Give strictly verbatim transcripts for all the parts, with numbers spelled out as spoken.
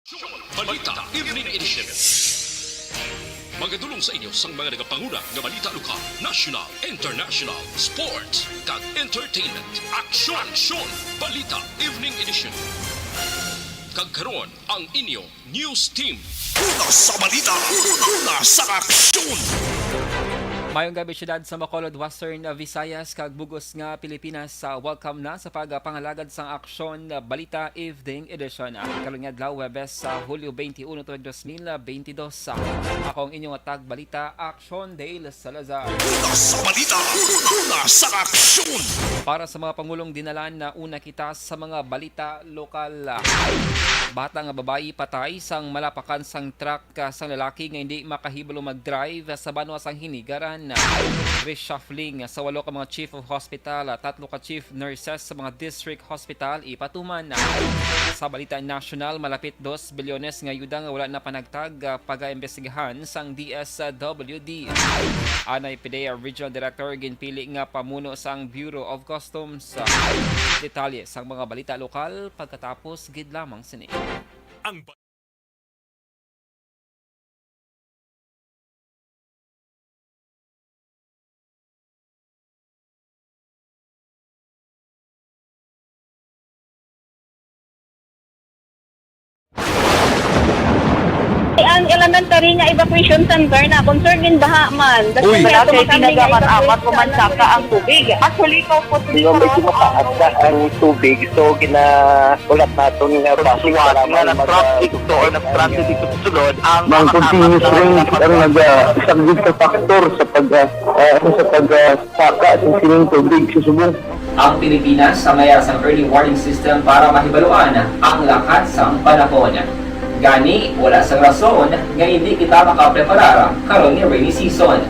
Balita Evening Edition. Magadulong sa inyo sang mga nagapanguna nga balita lokal, national, international, sports, kag entertainment. Aksyon! Aksyon! Balita Evening Edition. Kag karon, ang inyo news team. Una sa balita, una sa aksyon. Mayong gabi, siyudad sa Bacolod, Western Visayas, kag bug-os nga Pilipinas. Sa welcome na sa pagpangalagad sang Aksyon Balita Evening Edition. Karon nga adlaw, Huwebes, sa Hulyo twenty-one, tuig dos mil bentidós. Ako ang inyong tagbalita, Aksyon Dale Salazar. Una sa balita, una sa aksyon. Para sa mga pangulong dinalan, na una kita sa mga balita lokal. Bata nga babayi patay sang malapakan sang truck, ah, sang lalaki nga hindi makahibalo mag-drive sa banwa sang Hinigaran. Reshuffling sa walo ka mga chief of hospital, ah, tatlo ka chief nurses sa mga district hospital ipatuman. Sa balita nasyonal, malapit dos bilyones nga yuda nga wala na panagtag, ah, pagaimbestigahan sang D S W D. Anay Pidea, Regional Director, ginpili nga pamuno sang Bureau of Customs. Detalye sang mga balita lokal pagkatapos gid lamang sini. Ang ba- Ang elementary nga evacuation center na concern in baha man. Uy. Wala kay ginagamat-amat, pumansaka ang tubig. Actually, ikaw po, Hindi, medyo mataas na ang tubig. So, gina-, ulat naton nga Pagsuwat nga nag-traffic to or nag-traffic ito sa sulod, ang Mang continuous rain ang naga-, isa gid sa factor sa pag, ah, ah, ano, sa pag, ah, saka sa sining tubig sa subong. Ang Pilipinas sa mayara sang early warning system para mahibaluan ang lakat sang panahon. Gani, wala sang rason nga hindi kita makapreparar karon nga rainy season.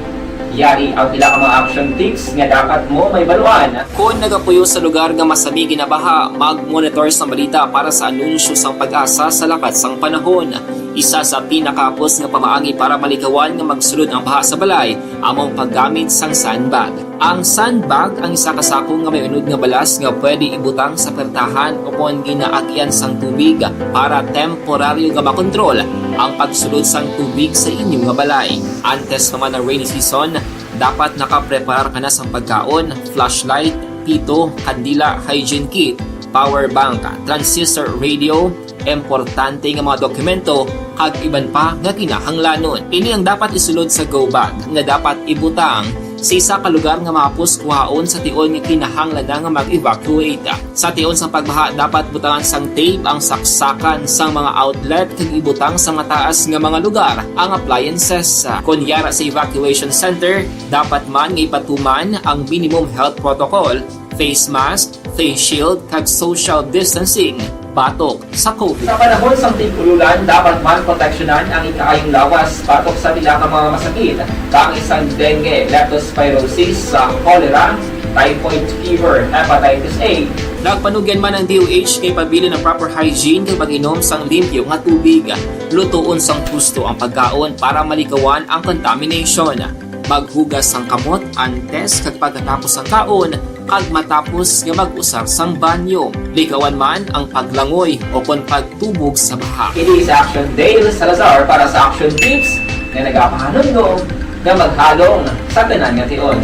Yari ang pila ka mga action tips nga dapat mo mahibaluan. Kon nagapuyo sa lugar nga masami ginabaha, mag-monitor sang balita para sa anunsyo sang PAGASA sa lakat sang panahon. Isa sa pinakahapos nga pamaagi para malikawan nga magsulod ang baha sa balay amo ang paggamit sang sandbag. Ang sandbag ang isa ka sako nga may unod nga balas nga pwede ibutang sa pertahan o kon ginaagyan sang tubig para temporaryo nga makontrol ang pagsulod sang tubig sa inyo nga balay. Antes pa man ang rainy season, dapat nakapreparar ka na sang pagkaon, flashlight, pito, kandila, hygiene kit, power bank, transistor radio, importante nga mga dokumento, kag iban pa nga kinahanglanon. Ini ang dapat isulod sa go bag nga dapat ibutang sa isa ka lugar nga mahapos kuhaon sa tion nga kinahanglan na nga mag-evacuate. Sa tion sang pagbaha, dapat butangan sang tape ang saksakan sang mga outlet kag ibutang sa mataas nga mga lugar ang appliances. Kon yara sa evacuation center, dapat man nga ipatuman ang minimum health protocol, face mask, face shield, kag social distancing batok sa COVID. Sa panahon sang tig-ululan, dapat man proteksyonan ang ikaayong lawas batok sa pila ka mga masakit, kaangay sang dengue, leptospirosis, sa cholera, typhoid fever, hepatitis A. Nagpanugyan man ang D O H nga ipabilin ang proper hygiene kag pag-inom sang limpyo nga tubig. Lutoon sang husto ang pagkaon para malikawan ang contamination. Maghugas sang kamot antes kag pagkatapos sang kaon, kag matapos nga mag-usar sang banyo. Likawan man ang paglangoy o kon pagtubog sa baha. Ini si Action Dale Salazar para sa Action Tips nga nagapahanumdom nga maghalong sa tanan nga tion.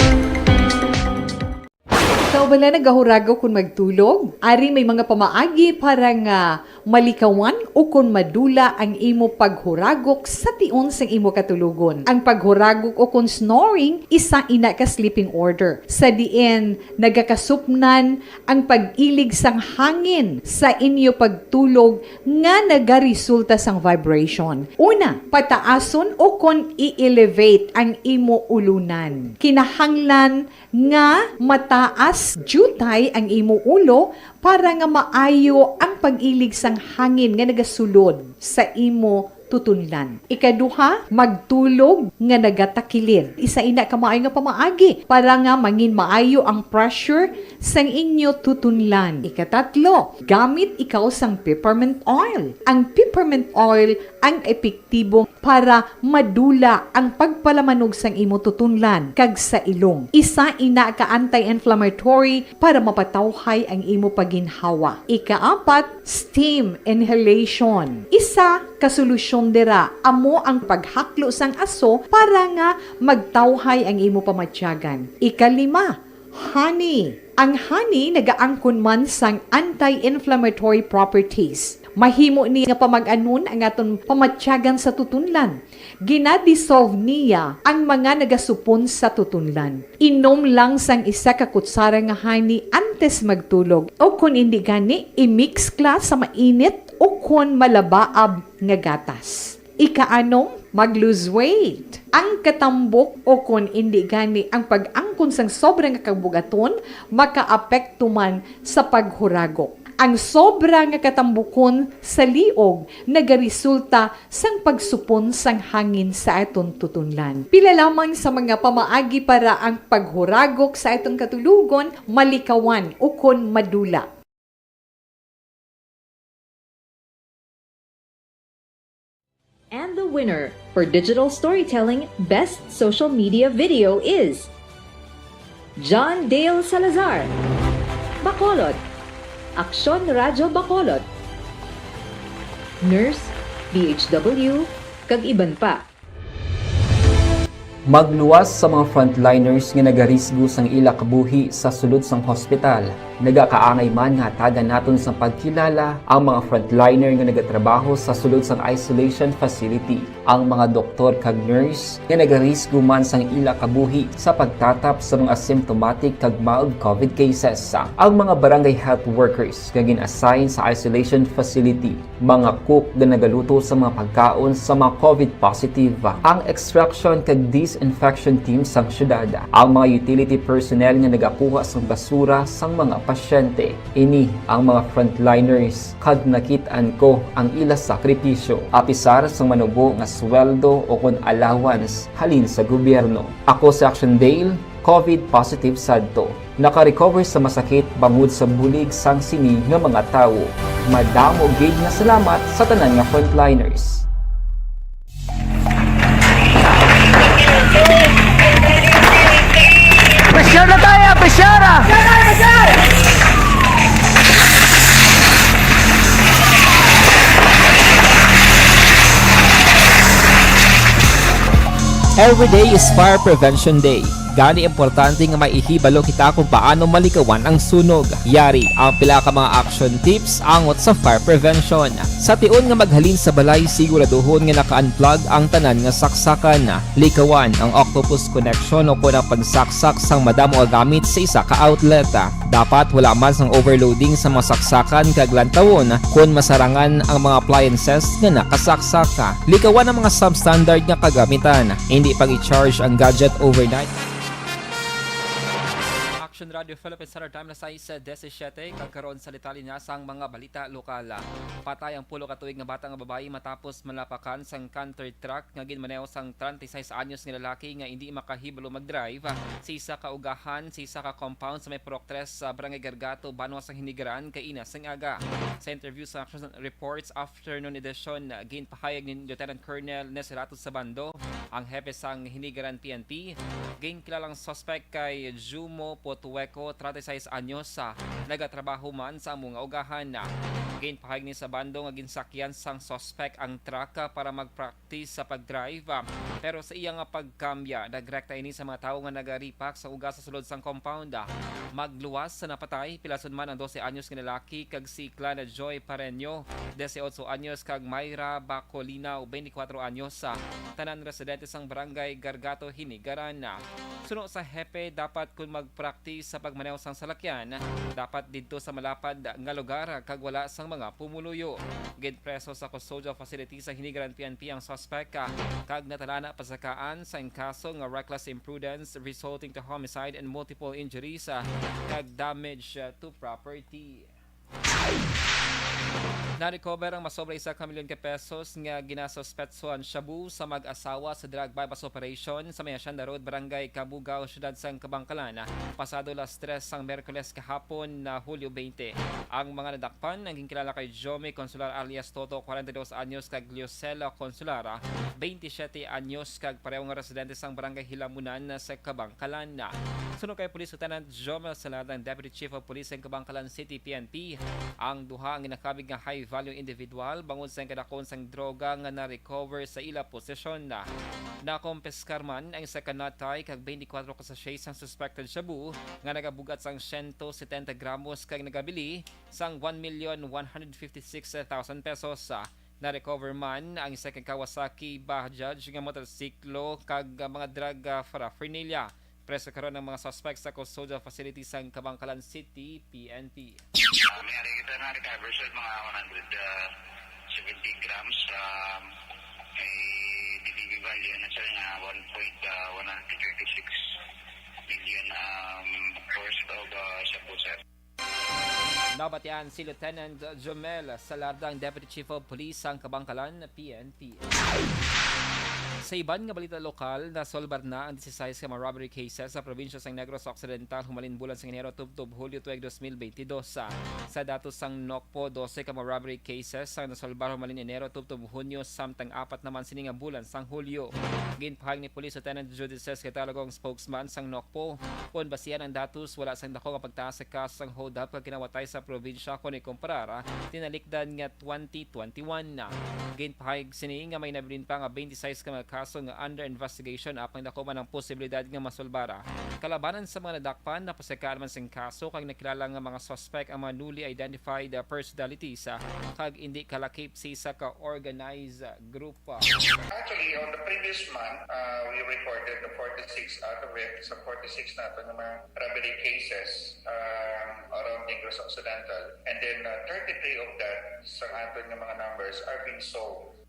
Ikaw bala nagahuragok kon magtulog? Ari may mga pamaagi para nga malikawan o kon madula ang imo paghuragok sa tion sang imo katulogon. Ang paghuragok o kon snoring, isa ina ka sleeping order, sa diin nagakasupnan ang pag-ilig sang hangin sa inyo pagtulog nga nagaresulta sang vibration. Una, pataason o kon i-elevate ang imo ulunan. Kinahanglan nga mataas diutay ang imo ulo para nga maayo ang pag-ilig sang hangin nga nagasulod sa imo tutunlan. Ikaduha, magtulog nga nagatakilid. Isa ina ka maayo nga pamaagi para nga mangin maayo ang pressure sang inyo tutunlan. Ikatatlo, gamit ikaw sang peppermint oil. Ang peppermint oil ang epektibo para madula ang pagpalamanog sang imo tutunlan kag sa ilong. Isa ina ka anti-inflammatory para mapatawhay ang imo paginhawa. Ikaapat, steam inhalation. Isa ka solusyon dira amo ang paghaklo sang aso para nga magtawhay ang imo pamatyagan. Ikalima, honey. Ang honey nagaangkon man sang anti-inflammatory properties. Mahimo ni nga pamag-anon ang aton pamatyagan sa tutunlan. Gina-dissolve niya ang mga nagasupon sa tutunlan. Inom lang sang isa ka kutsara nga honey antes magtulog, o kon indi gani, i-mix ka sa mainit o kon malabaab nga gatas. Ikaanom, mag-lose weight. Ang katambok o kon indi gani ang pag-angkon sang sobra nga kabugaton makaapekto man sa paghuragok. Ang sobra nga katambukon sa liog nagaresulta sang pagsupon sang hangin sa aton tutunlan. Pila lamang sa mga pamaagi para ang paghuragok sa aton katulogon malikawan ukon madula. And the winner for digital storytelling best social media video is John Dale Salazar, Bacolod, Aksyon Radyo Bacolod, Nurse, B H W, kag iban pa. Magluwas sa mga frontliners nga nagarisgo sang ila kabuhi sa sulod sang hospital. Nagakaangay man nga hatagan naton sang pagkilala ang mga frontliner nga nagatrabaho sa sulod sang isolation facility, ang mga doktor kag nurse nga nagarisgo man sang ila kabuhi sa pagtatap sa mga asymptomatic kag mild covid cases, ang mga barangay health workers nga gin-assign sa isolation facility, mga cook nga nagaluto sa mga pagkaon sa mga covid positive, ang extraction kag disinfection team sang syudad, ang mga utility personnel nga nagakuha sang basura sang mga pasyente. Ini ang mga frontliners, kag nakit-an ko ang ila sakripisyo. Apisar sang manubo nga sweldo o kon allowance halin sa gobyerno. Ako si Action Dale, covid positive sadto. Naka-recover sa masakit bangod sa bulig sang sini nga mga tawo. Madamo gid nga salamat sa tanan nga frontliners. Pressure na tayo! Pressure na! Every day is Fire Prevention Day. Gani, importante nga may ihibalo kita kung paano malikawan ang sunog. Yari ang pila ka mga action tips angot sa fire prevention. Sa tion nga maghalin sa balay, siguraduhon nga naka-unplug ang tanan nga saksakan. Likawan ang octopus connection o kon ang pagsaksak sang madamo nga gamit sa isa ka outlet. Dapat wala man sang overloading sa mga saksakan kag lantawon kon masarangan ang mga appliances nga nakasaksak. Likawan ang mga substandard nga kagamitan. Hindi pag-i-charge ang gadget overnight. Action Radio Philippines Standard Time, alas sais disisyete, kag karon sa detalye na sang mga balita lokal. Patay ang pulo ka tuig nga bata nga babayi matapos malapakan sang canter truck nga ginmaneho sang treinta y seis anyos nga lalaki nga indi makahibalo mag-drive sa isa ka ugahan sa isa ka compound sa may Purok Tres sa Barangay Gargato, banwa sang Hinigaran, kaina sang aga. Sa interview sa Action Reports Afternoon Edition, ginpahayag ni Lieutenant Colonel Neserato Sabando, ang hepe sang Hinigaran P N P, ginkilalang suspect kay Jumo Potueco, treinta y seis anyos, ah, nagatrabaho man sa amo nga ugahan. Ginpahayag ni Sabando nga ginsakyan sang suspect ang truck, ah, para magpraktis sa pag-drive, ah, pero sa iya nga pagkambya, nagrekta ini sa mga tawo nga nagaripak sa uga sa sulod sang compound. Ah, magluwas sa napatay, pilason man ang dose anyos nga lalaki kag si Clara Joy Pareño, dieciocho anyos, kag Myra Bacolina, twenty-cuatro anyos, ah, tanan residente sang Barangay Gargato, Hinigaran. Suno sa hepe, dapat kon magpraktis sa pagmaneho sang salakyan, dapat didto sa malapad nga lugar kag wala sang mga pumuluyo. Ginpreso sa custodial facility sa Hinigaran P N P ang suspek, ah, kag natalana pasakaan sang kaso nga reckless imprudence resulting to homicide and multiple injuries, ah, kag damage, ah, to property. Na-recover ang masobra isa ka milyon ka pesos nga ginasuspetsuhan shabu sa mag-asawa sa drug buy-bust operation sa may Hacienda Road, Barangay Cabugao, Siyudad sang Kabankalan, pasado las tres sang Miyerkules kahapon na Hulyo twenty. Ang mga nadakpan ang ginkilala kay Jomi Consular alias Toto, kwarenta y dos anyos, kag Liosela Consular, veintisiete anyos, kag pareho nga residente sang Barangay Hilamunan sa Kabankalan. Suno kay Police Lieutenant Jomel Saladang, Deputy Chief of Police sa Kabankalan City P N P, ang duha ang ginakabig nga high-value individual bangod sa kadakon sang droga nga na-recover sa ila posesyon. Nakumpiskar man ang isa ka nutty kag twenty-four ka sachet sang suspected shabu nga nagabug-at sang siyento setenta gramos kag nagabili sang one million one hundred fifty-six thousand pesos. Na-recover man ang isa ka Kawasaki Bajaj nga motorsiklo kag mga drug, ah, paraphernalia. Preso karon ang mga suspect sa custodial facility sang Kabankalan City P N P. Ah, may ari kita na recover, sir, mga one hundred, ah, seventy grams. Ah, may D T V value na, sir, nga one point, ah, one hundred thirty-six million, um, worth of, ah, shabu, sir. Nabatian si Lieutenant Jomel Salardang, Deputy Chief of Police sang Kabankalan, P N P. Sa iban nga balita lokal, nasolbar na ang disisais ka mga robbery cases sa probinsya sang Negros Occidental humalin bulan sang Enero tubtob Hulyo tuig dos mil benti dos. Sa datos sang NOCPO, dose ka mga robbery cases ang nasolbar humalin Enero tubtob Hunyo, samtang apat naman sini nga bulan sang Hulyo. Ginpahayag ni Police Lieutenant Judices Catalogo, ang spokesman sang NOCPO, kon basihan ang datos, wala sang dako nga pagtaas sa kaso sang hold-up kag kinawatay sa probinsya kon ikumparar tinalikdan nga twenty twenty-one. Ginpahayag sini nga may nabilin pa nga twenty-six ka mga kaso nga under investigation, apang dako man ang posibilidad nga masolbara. Kalabanan sa mga nadakpan, napasakaan man sing kaso kag nakilala nga mga suspect ang mga newly identified, uh, personalities, uh, kag indi kalakip sa isa ka organized, uh, group. Actually, on the previous month, uh, we recorded the forty-six out of it. Sa forty-six nato nga mga robbery cases, um, around Negros Occidental. And then, uh, thirty-three of that, sa aton nga mga numbers, are being solved.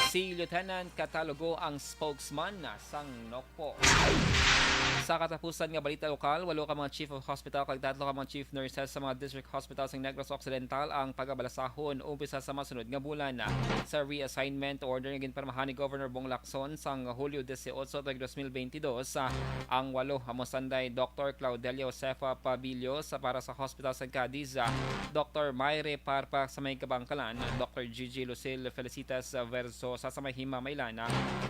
Si Lieutenant Catalogo ang spokesman na sang NOCPO. Sa katapusan nga balita lokal, walo ka mga chief of hospital kag tatlo ka mga chief nurses sa mga district hospital sang Negros Occidental ang pagabalasahon umpisa sa masunod nga bulan. Sa reassignment order nga ginpirmahan ni Governor Bong Lacson sang Hulyo dieciocho tuig dos mil benti dos, ang walo amo sanday Doktor Claudelia Josefa Pabillo sa, para sa Hospital sang Cadiz, Doktor Myre Parpa sa may Kabankalan, Doktor Gigi Lucille Felicitas Versosa sa may Himamaylan,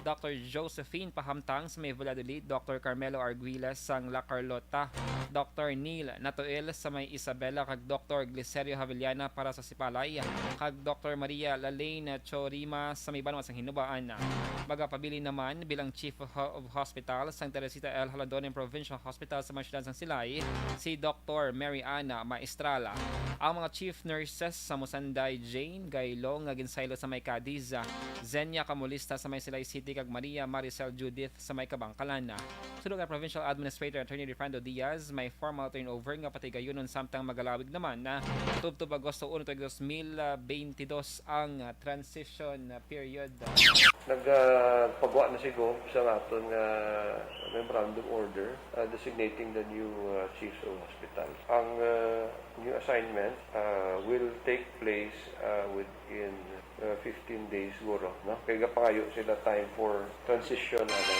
Doktor Josephine Pahamtang sa may Valladolid, Doktor Carmelo Arguiles sang La Carlota, Doktor Neil Natuel sa may Isabela, kag Doktor Glicerio Havillana para sa Sipalay, kag Doktor Maria Lalaine Chorima sa may Banwa sang Hinubaan. Magapabilin naman bilang Chief of Ho-, of Hospital sang Teresita L. Jaladone Provincial Hospital sa may siyudad sang Silay, si Doktor Mary Ana Maestrala. Ang mga chief nurses sa Musanday, Jane Gailong nga ginsaylo sa may Cadiz, Zenia Camolista sa may Silay City, kag Maria Maricel Judith sa may Kabangkalan. Suno kay Provincial Administrator Attorney Refrando Diaz, may formal turnover nga patigayunon samtang magalawig naman na tubtob Agosto uno tuig dos mil benti dos ang, ah, transition, ah, period. Nagpagwa na si Gov sa aton nga memorandum order, ah, designating the new, ah, chiefs of hospitals. Ang, ah, new assignment, ah, will take place, ah, within, ah, fifteen days siguro, no? Kay gapangayo sila time for transition, ano.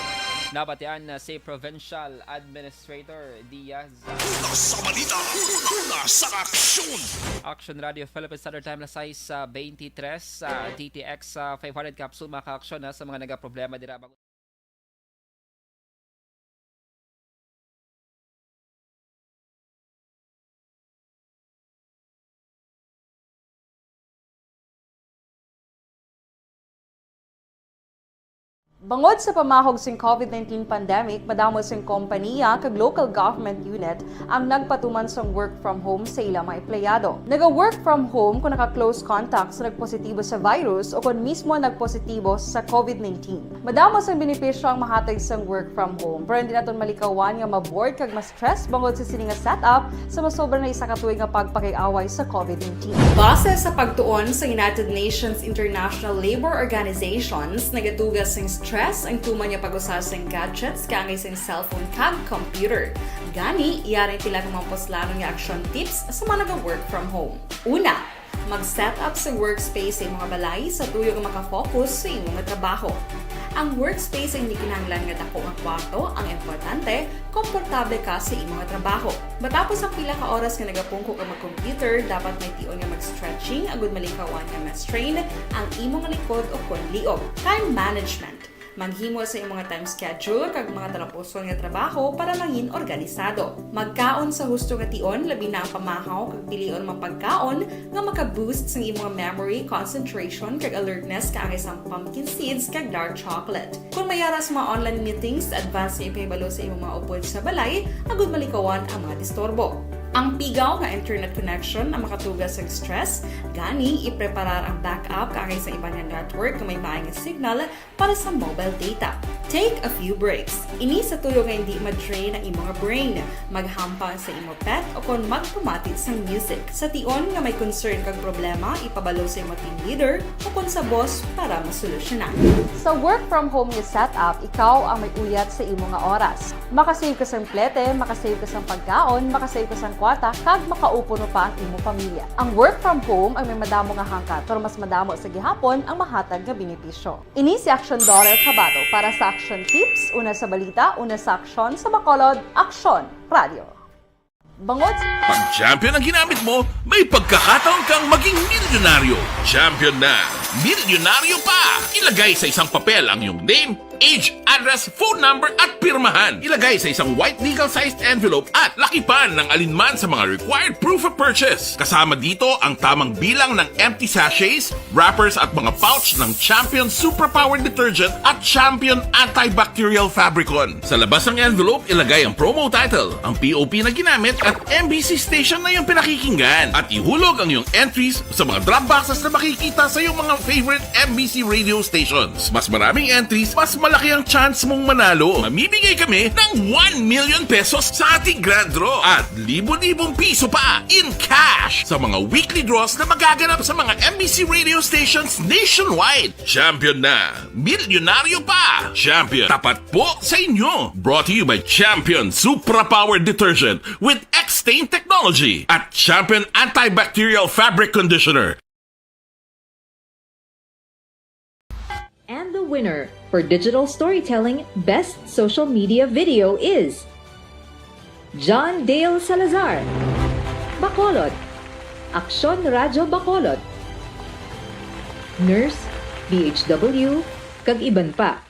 Nabatian na si Provincial Administrator Diaz. Una sa balita, una sa aksyon. Action Radio Philippines Standard Time, alas sais, ah, benti tres, ah, D T X, ah, five hundred capsule, mga kaaksyon, ha, sa mga nagaproblema dira. Bangod sa pamahog sing COVID nineteen pandemic, madamo sing kompaniya kag local government unit ang nagpatuman sang work from home sa ila mga empleyado. Naga-work from home kon naka-close contact sa nagpositibo sa virus o kon mismo nagpositibo sa COVID nineteen. Madamo sang benepisyo ang mahatag sang work from home, pero hindi naton malikawan nga ma-bored kag ma-stress bangod sa sini nga setup sa masobra na isa ka tuig nga pagpakig-away sa COVID nineteen. Base sa pagtuon sa United Nations International Labour Organizations, nagatuga sing stress ang tuman nga pag-usa sing gadgets kaangay sing cellphone kag computer. Gani, yari tila ka mga puslanon nga aksyon tips sa mga naga-work from home. Una, Mag-set up sa workspace sa imong balay sa tuyo nga makafocus sa imong trabaho. Ang workspace ay hindi kinahanglan nga dako nga kwarto. Ang importante, komportable ka sa imong trabaho. Matapos ang pila ka oras nga nagapungko ka mag-computer, dapat may tion nga mag-stretching agud malikawan nga ma-strain ang imong likod o kon liog. Time management. Maghimo sa imong time schedule kag mga talapuson nga trabaho para mangin organisado. Magkaon sa husto nga tion, labi na ang pamahaw kag pilion mga pagkaon nga maka-boost sang imong memory, concentration, kag alertness, kaangay sang pumpkin seeds kag dark chocolate. Kung may ara sa mga online meetings, advance nga ipahibalo sa imong mga upod sa balay agud malikawan ang mga disturbo. Ang pigaw nga internet connection ang makatuga sa stress, gani ipreparar ang backup kaangay sa iban nga network nga may maay nga signal para sa mobile data. Take a few breaks. Ini sa tuyo nga hindi ma-drain ang imong brain. Maghampang sa imo pet o kon magpamati sang music. Sa tion nga may concern kag problema, ipabalo sa imo team leader o kon sa boss para masolusyonan. Sa work from home nga setup, ikaw ang may uyat sa imo nga oras. Makasave ka sang plete, makasave ka sang pagkaon, makasave ka sang kwarta, kag makaupo pa ang imo pamilya. Ang work from home ang may madamo nga hangkat, pero mas madamo sa gihapon ang mahatag nga benepisyo. Ini si Aksyon Daughter Kabato para sa Aksyon Tips, una sa balita, una sa aksyon, sa Bacolod, Aksyon Radio. Bangod sa Pag champion ang ginamit mo, may pagkakataon kang maging milyonaryo. Champion na, milyonaryo pa! Ilagay sa isang papel ang iyong name, age, address, phone number, at pirmahan. Ilagay sa isang white legal-sized envelope at lakipan ng alinman sa mga required proof of purchase. Kasama dito ang tamang bilang ng empty sachets, wrappers at mga pouch ng Champion Suprapower Detergent at Champion Antibacterial Fabricon. Sa labas ng envelope, ilagay ang promo title, ang P O P na ginamit at M B C station na iyong pinakikinggan. At ihulog ang iyong entries sa mga drop boxes na makikita sa iyong mga favorite M B C radio stations. Mas maraming entries, mas malaki ang chance mong manalo. Mamimigay kami ng one million pesos sa ating grand draw at libo-libong piso pa in cash sa mga weekly draws na magaganap sa mga M B C radio stations nationwide. Champion na! Milyonaryo pa! Champion, tapat po sa inyo! Brought to you by Champion Supra Power Detergent with X-Stain Technology at Champion Antibacterial Fabric Conditioner. And the winner for digital storytelling best social media video is John Dale Salazar, Bacolod, Aksyon Radyo Bacolod, Nurse, D H W, kag iban pa.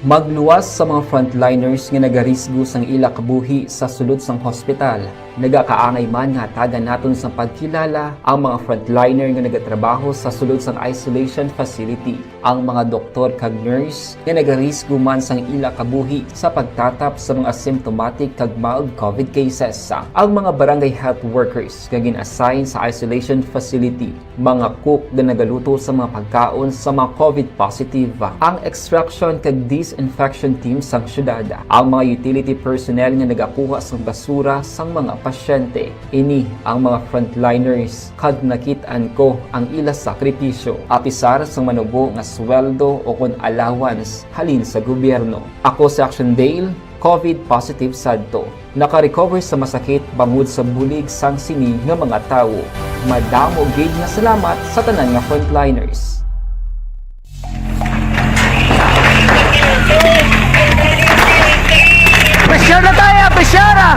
Magluwas sa mga frontliners nga nagarisgo sang ila kabuhi sa sulod sang hospital. Nagakaangay man nga hatagan naton sang pagkilala ang mga frontliner nga nagatrabaho sa sulod sang isolation facility, ang mga doktor kag nurse nga nagarisgo man sang ila kabuhi sa pagtatap sa mga asymptomatic kag mild COVID cases, ang mga barangay health workers nga gin-assign sa isolation facility, mga cook nga nagaluto sa mga pagkaon sa mga COVID positive, ang extraction kag disinfection team sang syudad, ang mga utility personnel nga nagakuha sang basura sang mga pasyente. Ini ang mga frontliners, kag nakit-an ko ang ila sakripisyo, apisar sang manubo nga sweldo o kon allowance halin sa gobyerno. Ako si Action Dale, COVID positive sadto. Naka-recover sa masakit bangod sa bulig sang sini nga mga tawo. Madamo gid nga salamat sa tanan nga frontliners. Pressure na tayo! Pressure na!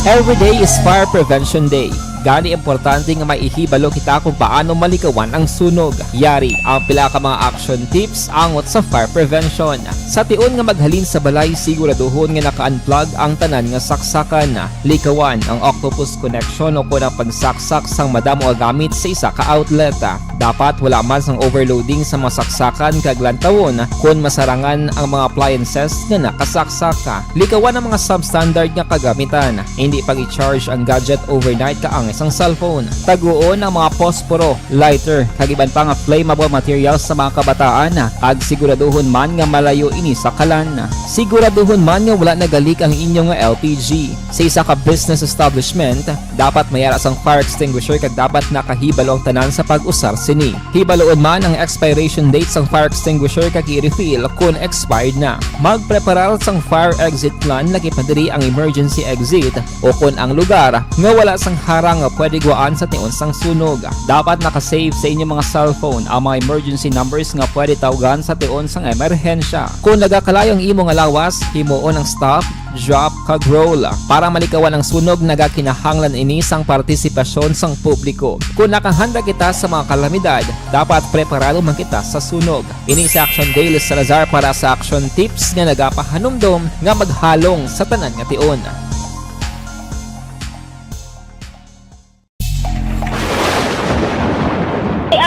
Every day is Fire Prevention Day. Gani, importante nga maihibalo kita kung paano malikawan ang sunog. Yari ang pila ka mga action tips angot sa fire prevention. Sa tion nga maghalin sa balay, siguraduhon nga naka-unplug ang tanan nga saksakan. Likawan ang octopus connection o kon ang pagsaksak sang madamo nga gamit sa isa ka outlet. Dapat wala man sang overloading sa mga saksakan kag lantawon kon masarangan ang mga appliances nga nakasaksak. Likawan ang mga substandard nga kagamitan. Hindi pag-i-charge ang gadget overnight kaangay sang cellphone. Taguon ang mga posporo, lighter, kag iban pa nga flammable materials sa mga kabataan, kag siguraduhon man nga malayo ini sa kalan. Siguraduhon man nga wala nagalik ang inyo nga L P G. Sa isa ka business establishment, dapat may ara sang fire extinguisher kag dapat nakahibalo ang tanan sa pag-usar sini. Hibaluon man ang expiration date sang fire extinguisher kag i-refill kon expired na. Magpreparar sang fire exit plan, lakip na diri ang emergency exit o kon ang lugar nga wala sang harang nga pwede guwaan sa tion sang sunog. Dapat naka-save sa inyo mga cellphone ang mga emergency numbers nga pwede tawgan sa tion sang emerhensya. Kon nagakalayo ang imo nga lawas, himuon ang stop, drop, kag roll. Para malikawan ang sunog, nagakinahanglan ini sang partisipasyon sang publiko. Kon nakahanda kita sa mga kalamidad, dapat preparado man kita sa sunog. Ini si Action Dale Salazar para sa Action Tips nga nagapahanumdom nga maghalong sa tanan nga tion.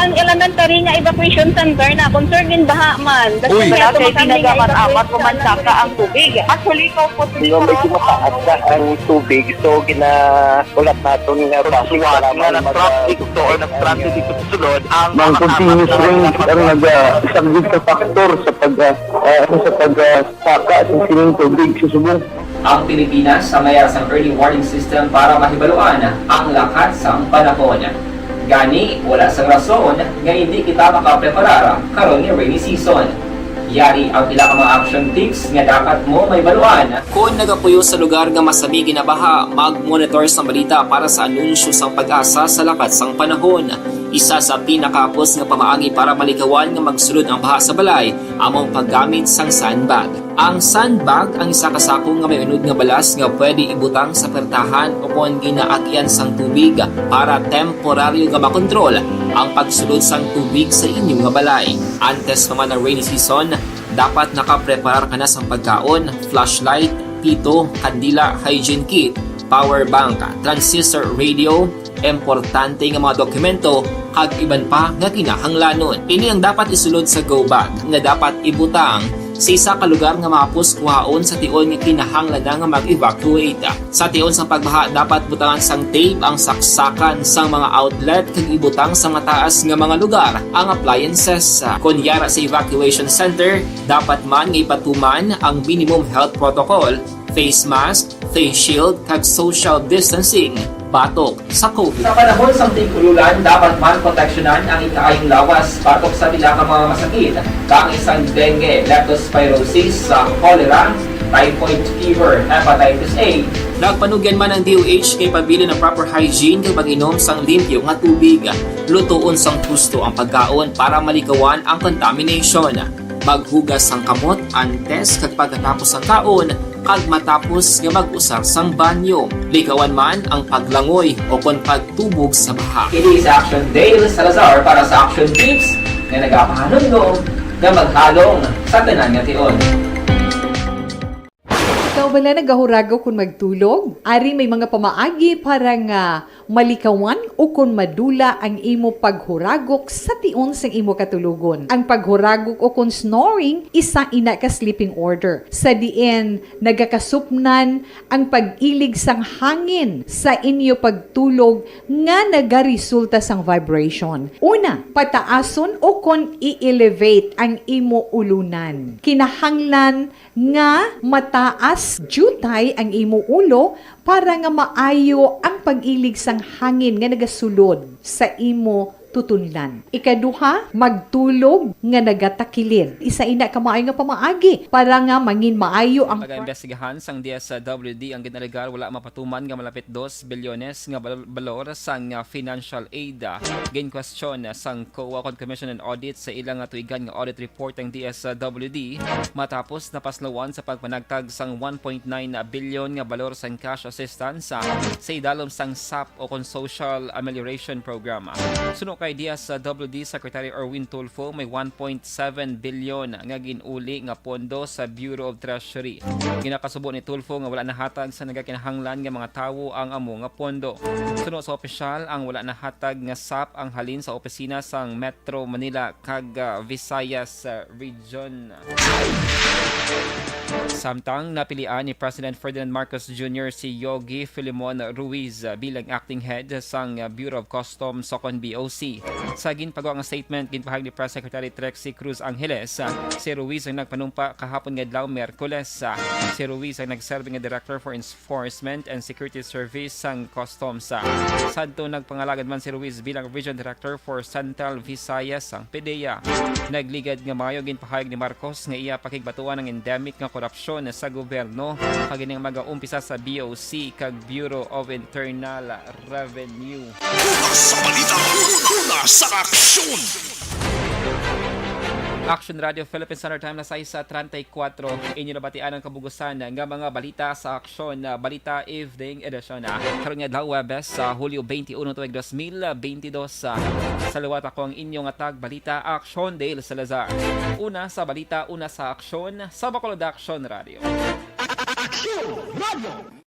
Ang elementary nga evacuation center na concern in baha man. Uy. Wala kay ginagamit-amat ko man saka ang tubig. Actually, ko po. Medyo mataas na ang tubig, so gina-, ulat naton nga traffic nga nag-traffic to or nag-traffic dito sa sulod ang mga continuous rain ang naga-, isang big factor sa pag, ah, ah, sa pag, ah, saka sa sining tubig sa subong. Ang Pilipinas sa may sang early warning system para mahibaluan ang lakat sang panahon. Gani, wala sang rason nga hindi kita makapreparar karon nga rainy season. Yari ang pila ka mga action tips nga dapat mo mahibaluan. Kon nagapuyo sa lugar nga masami ginabaha, mag-monitor sang balita para sa anunsyo sang PAGASA sa lakat sang panahon. Isa sa pinakahapos nga pamaagi para malikawan nga magsulod ang baha sa balay amo ang paggamit sang sandbag. Ang sandbag ang isa ka sako nga may unod nga balas nga pwede ibutang sa pertahan o kon ginaagyan sang tubig para temporaryo nga makontrol ang pagsulod sang tubig sa inyo nga balay. Antes pa man ang rainy season, dapat nakapreparar ka na sang pagkaon, flashlight, pito, kandila, hygiene kit, power bank, transistor radio, importante nga mga dokumento, kag iban pa nga kinahanglanon. Ini ang dapat isulod sa go bag nga dapat ibutang sa isa ka lugar nga mahapos kuhaon sa tion nga kinahanglan na nga mag-evacuate. Sa tion sang pagbaha, dapat butangan sang tape ang saksakan sang mga outlet kag ibutang sa mataas nga mga lugar ang appliances. Kon yara sa evacuation center, dapat man nga ipatuman ang minimum health protocol, face mask, face shield, kag social distancing batok sa COVID. Sa panahon sang tig-ululan, dapat man proteksyonan ang ikaayong lawas batok sa pila ka mga masakit, kaangay sang dengue, leptospirosis, sa cholera, typhoid fever, hepatitis A. Nagpanugyan man ang D O H kay pabilin ang proper hygiene kag pag-inom sang limpyo nga tubig. Lutoon sang husto ang pagkaon para malikawan ang contamination. Maghugas sang kamot antes kag pagkatapos sang kaon kag matapos nga mag-usar sang banyo. Likawan man ang paglangoy o kon pagtubog sa baha. Ini si Action Dale Salazar para sa Action Tips nga nagapahanumdom nga maghalong sa tanan nga tion. Ikaw bala nagahuragok kon magtulog? Ari may mga pamaagi para nga malikawan o kon madula ang imo paghuragok sa tion sang imo katulogon. Ang paghuragok o kon snoring, isa ina ka sleeping order, sa diin nagakasupnan ang pag-ilig sang hangin sa inyo pagtulog nga nagaresulta sang vibration. Una, pataason o kon i-elevate ang imo ulunan. Kinahanglan nga mataas diutay ang imo ulo para nga maayo ang pag-ilig sang hangin nga nagasulod sa imo tutunlan. Ikaduha, magtulog nga nagatakilid. Isa ina ka maayo nga pamaagi para nga mangin maayo ang Nagaimbestigahan sang D S W D ang ginalegar wala mapatuman nga malapit dos bilyones nga bal-, balor sang, ah, financial aid. Ginkwestiyon sang COA kon Commission on Audit sa ila nga tuigan nga audit report ang D S W D matapos napaslawan sa pagpanagtag sang one point nine bilyon nga balor sang cash assistance sa, sa idalom sang SAP o kon Social Amelioration Program. Suno kay D S W D Secretary Erwin Tulfo, may one point seven bilyon nga gin-uli nga pondo sa Bureau of Treasury. Ginakasubo ni Tulfo nga wala nahatag sa nagakinahanglan nga mga tawo ang amo nga pondo. Suno sa opisyal, ang wala nahatag nga SAP ang halin sa opisina sang Metro Manila kag, ah, Visayas, ah, Region. Samtang napilian ni President Ferdinand Marcos Junior si Yogi Filemon Ruiz bilang acting head sang Bureau of Customs o kon B O C. Sa ginpagawa nga statement, ginpahayag ni Press Secretary Trixie Cruz Angeles, si Ruiz ang nagpanumpa kahapon nga adlaw, Miyerkules. Si Ruiz ang nagserbi nga Director for Enforcement and Security Service sang Customs. Sadto nagpangalagad man si Ruiz bilang Region Director for Central Visayas sang PDEA. Nagligad nga maayo, ginpahayag ni Marcos nga iya pakigbatuan ang endemic nga korupsyon sa gobyerno, kag ining magaumpisa sa B O C kag Bureau of Internal Revenue. Una sa balita, una sa aksyon. Action Radio Philippine Standard Time, alas sais treinta y cuatro. Inyo nabatian ang kabugusan nga mga balita sa Aksyon, ah, Balita Evening Edition, ah. Karon nga adlaw, Huwebes, sa Hulyo twenty-one, tuig dos mil twenty-two, ah. Sa liwat, ako ang inyong atag balita, Aksyon Dale Salazar. Una sa balita, una sa aksyon, sa Bacolod Action Radio. Action Radio!